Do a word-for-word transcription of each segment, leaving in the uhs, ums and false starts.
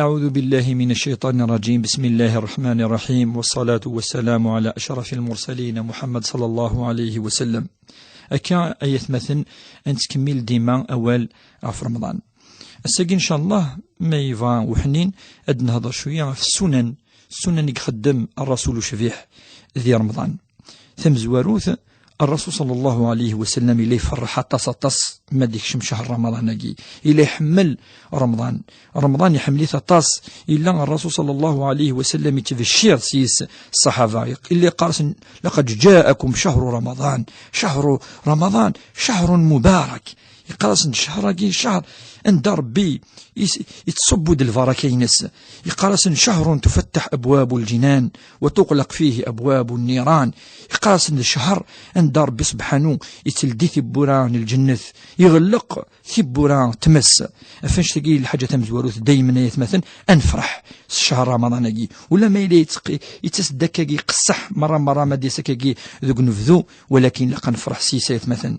أعوذ بالله من الشيطان الرجيم. بسم الله الرحمن الرحيم. والصلاة والسلام على أشرف المرسلين محمد صلى الله عليه وسلم. Akka ay atmaten, ad nettkemmil dima awal ɣef Remḍan. Ass-agi, ncallah, ma yebɣa uḥnin, ad nehder cwiya ɣef ssunan, ssunan i ixeddem Rrasul ucbiḥ di Remḍan. Tamezwarut, Rrasul صلى الله عليه وسلم yella iferreḥ aṭas, aṭas ma d-ikcem ccher Remḍan-agi. Yella iḥemmel Remḍan. Remḍan iḥemmel-it aṭas. Yella Rrasul صلى الله عليه وسلم yettbeccir s-yes ṣṣaḥaba. Yella yeqqar-asen: "لقد جاءكم شهر رمضان، شهر رمضان، شهر مبارك". Yeqqar-asen-d ccher-agi, ccher anda Rebbi is-, yettṣubbu-d lbaraka-ines. Yeqqar-asen: "شهر تفتح أبواب الجنان وتغلق فيه أبواب النيران". Yeqqar-asen d ccher anda Rebbi subḥanu yetteldi tiwwura n lǧennet, iɣelleq tiwwura n tmes. Ɣef annect-agi lḥaǧa tamezwarut daymen, ay atmaten, ad nefreḥ s ccher Remḍan-agi. Ula ma yella yettq-, yettas-d akkagi qesseḥ merra merra ma d-yas akkagi deg unebdu, walakin ilaq ad nefreḥ s-yes, ay atmaten.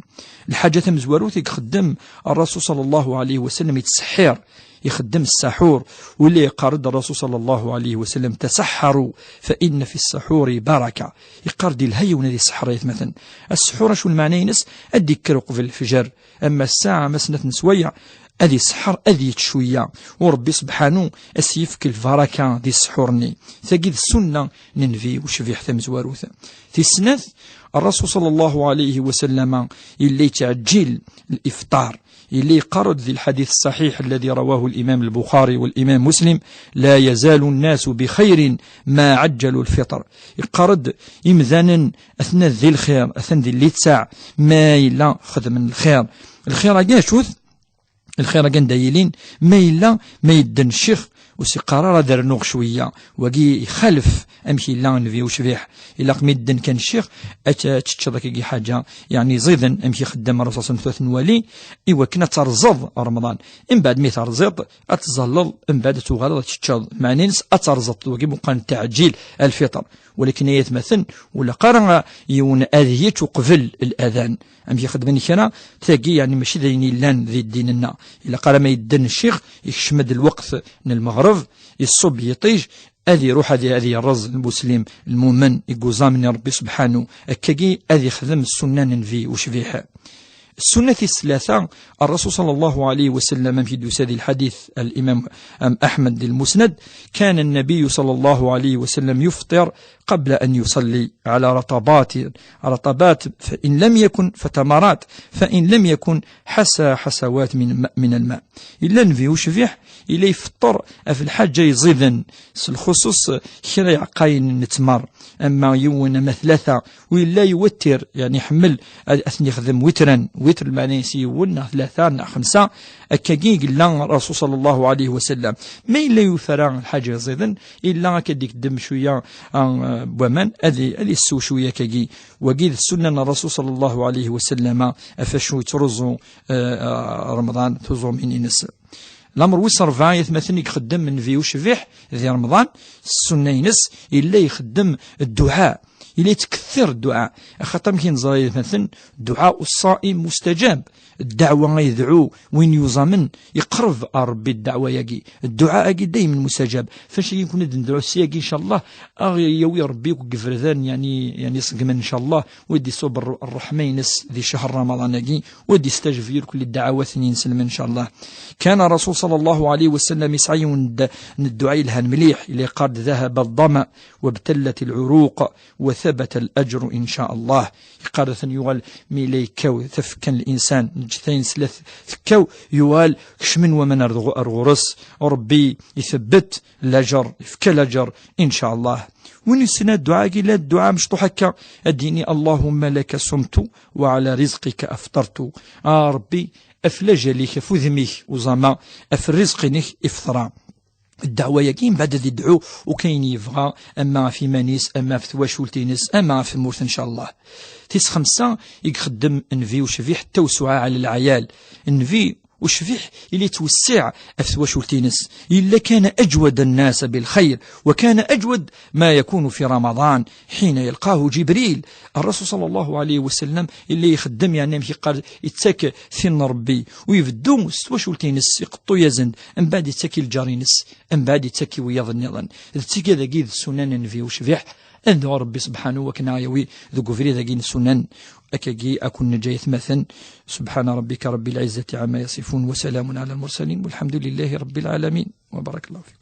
Lḥaǧa tamezwarut i ixeddem Rrasul صلى الله عليه وسلم, yettseḥḥir, ixeddem ssaḥur. Wala yeqqar-d Rrasul صلى الله عليه وسلم: "تسحروا فإن في السحور بركة". Yeqqar-d yelha yiwen ad iseḥḥer, ay atmaten. Asseḥur, acu lmeɛna-ines? Ad d-ikker uqbel lefjer, ama ssaɛa, ama snat n sswayeɛ, ad iseḥḥer, ad yečč cwiya, u Rebbi subḥanu ad s-yefk lbaraka di sseḥur-nni. Tagi d ssunna n Nnbi ucbiḥ tamezwarut. Tis snat, Rrasul صلى الله عليه وسلم yella yettɛeǧǧil lifṭar. Yella yeqqar-d di lḥadit ṣṣaḥiḥ الذي رواه الإمام البخاري والإمام مسلم: "لا يزال الناس بخير ما عجلوا الفطر". Yeqqar-d imdanen atan di lxir, atan di litteɛ, ma yella xedmen lxir. Lxir-agi acu-t? Lxir-agi anda yilin, ma yella, ma yedden ccix, ur s-iqqar ara ad rnuɣ cwiya. Wagi ixalef amek yella Nnbi ucbiḥ. Ilaq mi yedden kan ccix, ad t-, ad teččeḍ akkagi ḥaǧa, yeɛni ẓiden, amek ixeddem Rrasul صلى الله عليه وسلم, ad t-nwali, i wakken ad terẓeḍ Remḍan. Mbeɛd mi terẓiḍ, ad tẓalleḍ, mbeɛd ad tuɣaleḍ ad teččeḍ. Lmeɛna-ines ad terẓeḍ, wagi meqqar n teɛǧil lfiṭr. Walakin ay atmaten, ur ilaq ara yiwen ad yečč uqbel ladan. Amek i xedmen kra, tagi, yeɛni, mačči d ayen yellan di ddin-nneɣ. Ilaq ara ma yedden ccix, ikcem-d lweqt n lmeɣreb, iṣṣub yiṭij, ad iruḥ ad, ad yerreẓ lmuslim, lmumen, i yuẓamen i Rebbi subḥanu. Akkagi ad ixdem ssunna n Nnbi ucbiḥ. Ssunna tis tlata, Rrasul صلى الله عليه وسلم, amek i d-yusa di lḥadit n Limam, am, Aḥmed di Lmusnad: "كان النبي صلى الله عليه وسلم يفطر قبل أن يصلي على رطبات، رطبات، فإن لم يكن فتمرات، فإن لم يكن حسى حسوات من ماء، من الماء". Yella Nnbi ucbiḥ, yella ifeṭṭer ɣef lḥaǧa iẓiden, s lxuṣuṣ kra iɛeqqayen n ttmer, ama yiwen ama tlata, u yella iwettir, yeɛni iḥemmel ad, ad ten-ixdem witran, witr lmeɛna-is yiwen neɣ tlata neɣ xemsa, akkagi i yella Rrasul صلى الله عليه وسلم. Ma yella yufa ara lḥaǧa iẓiden, yella akka d-ikeddem cwiya, ah, n waman, ad i-, ad isew cwiya akkagi. Wagi d ssunna n Rrasul صلى الله عليه وسلم, ɣef wacu yettruẓu, eh, eh, Remḍan tuẓumin-ines. Lamer wis ṛebɛa, ay atmaten, i ixeddem Nnbi ucbiḥ di Remḍan, ssunna-ines, yella ixeddem dduɛa, yella yettkettir dduɛa. Axaṭer amek i neẓra, ay atmaten, dduɛa uṣṣaim mustajab. Ddeɛwa ay yedɛu win yuẓamen, iqreb ar Ṛebbi ddeɛwa-yagi. Dduɛa-agi daymen mustajab. Fac-agi nkun ad nedɛu ssyagi, ncallah, aɣ yawi Ṛebbi akk deg iberdan, yeɛni, yeɛni iṣeggmen, ncallah, u ad d-iṣubb ṛṛeḥma-ines di ccher Ramaḍan-agi, u ad d-istajeb irkelli ddeɛwat-nni n inselmen, ncallah. كان الرسول صلى الله عليه وسلم yesɛa yiwen n dduɛa yelhan mliḥ, ila yeqqar-d: "ذهب الظمأ وابتلت العروق وثبت الأجر إن شاء الله". Yeqqar-d atan yuɣal mi la yekkaw tafekka n linsan, neǧǧet ayen sla tekkaw, yuɣal kecmen waman ar dɣu-, ar ɣur-s, Ṛebbi itebbet laǧer, yefka laǧer, in ca Allah. Win yessin dduɛa-agi, la dduɛa mecṭuḥ akka, ad d-yini: "اللهم لك صمت وعلى رزقك أفطرت". A Ṛebbi, ɣef lajal-ik, ɣef udem-ik uẓama, ɣef rrizq-inek i feṭreɣ. Ddeɛwa-yagi, mbeɛd ad idɛu akk ayen yebɣa, ama ɣef iman-is, ama ɣef twacult-ines, ama ɣef tmurt, in ca Allah. Tis xemsa i ixeddem nnbi ucbiḥ, التوسعة على العيال. Nnbi Ucbiḥ yella yettwessiɛ ɣef twacult-ines. Yella كان أجود الناس بالخير، وكان أجود ما يكون في رمضان حين يلقاه جبريل. الرسول صلى الله عليه وسلم yella ixeddem, yeɛni amek yeqqar, yettak tin n Ṛebbi, u ibeddu s twacult-ines, iqeṭṭu-yasen, mbeɛd yettak i lǧar-ines, mbeɛd yettak i wiyaḍ nniḍen. D tigad-agi d ssunan n Nnbi ucbiḥ. Ad ddɛu Ṛebbi subḥanahu wakken a ɣ-yawi deg ubrid-agi n ssunan. Akkagi a ken-neǧǧ ay atmaten. سبحان ربك رب العزة عما يصفون وسلام على المرسلين والحمد لله رب العالمين. وبارك الله فيكم.